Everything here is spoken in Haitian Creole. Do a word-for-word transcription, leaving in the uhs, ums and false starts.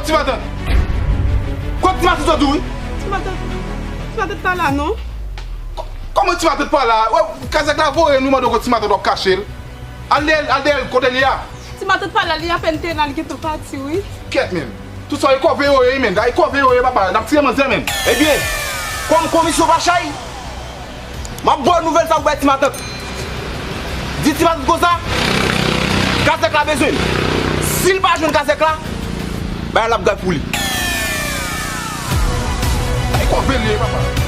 Ti matant. Kot ti matant sot di wi? Ti matant, ti matant pa la non. Kòman ti matant pa la? Wè, kazèk la voye nou mande w kot ti matant w ap kache l. Al dèyè l, al dèyè l kote li a. Ti matant pa la, li apèn te la, li gentan pati wi. Kèt menm. Tout sa e kòve yo ye menm. Da e kòve yo ye papa. N ap tire manzè menm. Ebyen, kòm komisyon pa chay, m ap ba w nouvèl sa pou bay ti matant. Di ti matant konsa, kazèk la bezwen m. Si l pa jwenn kazèk la, bagay la ap grav pou li. Ay kòve li ye papa.